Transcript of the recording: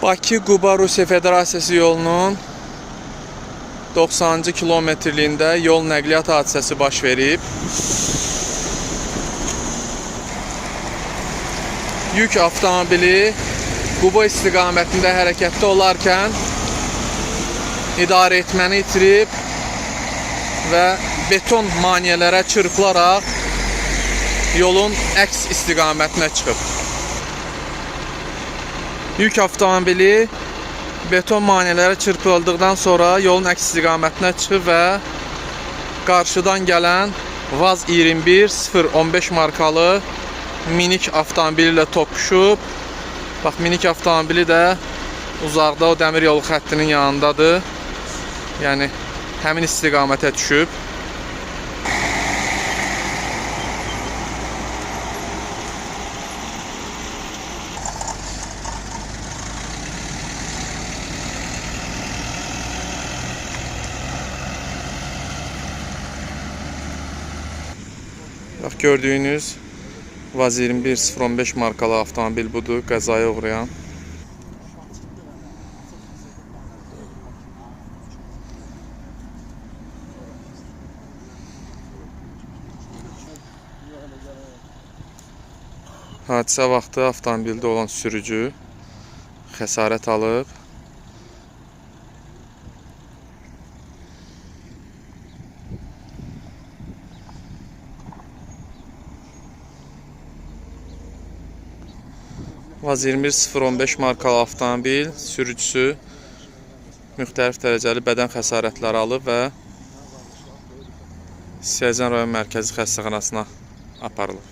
Bakı-Quba Rusiya Federasiyası yolunun 90-cı kilometrliyində yol nəqliyyat hadisəsi baş verib. Yük avtomobili Quba istiqamətində hərəkətdə olarkən idarə etməni itirib və beton maneələrə çırpılaraq yolun əks istiqamətinə çıxıb. Yük avtomobili beton maneələrə çırpıldıqdan sonra yolun əks istiqamətinə çıxıb və qarşıdan gələn VAZ 21 015 markalı minik avtomobili ilə toqquşub. Bax, minik avtomobili də uzaqda o dəmir yolu xəttinin yanındadır. Yəni həmin istiqamətə düşüb. Bax, gördüyünüz VAZ 21 015 markalı avtomobil budur, qəzaya uğrayan. Hadisə vaxtı avtomobildə olan sürücü xəsarət alıb. VAZ 21 015 markalı avtomobil sürücüsü müxtəlif dərəcəli bədən xəsarətləri alıb və Siyəzən rayon mərkəzi xəstəxanasına aparılıb.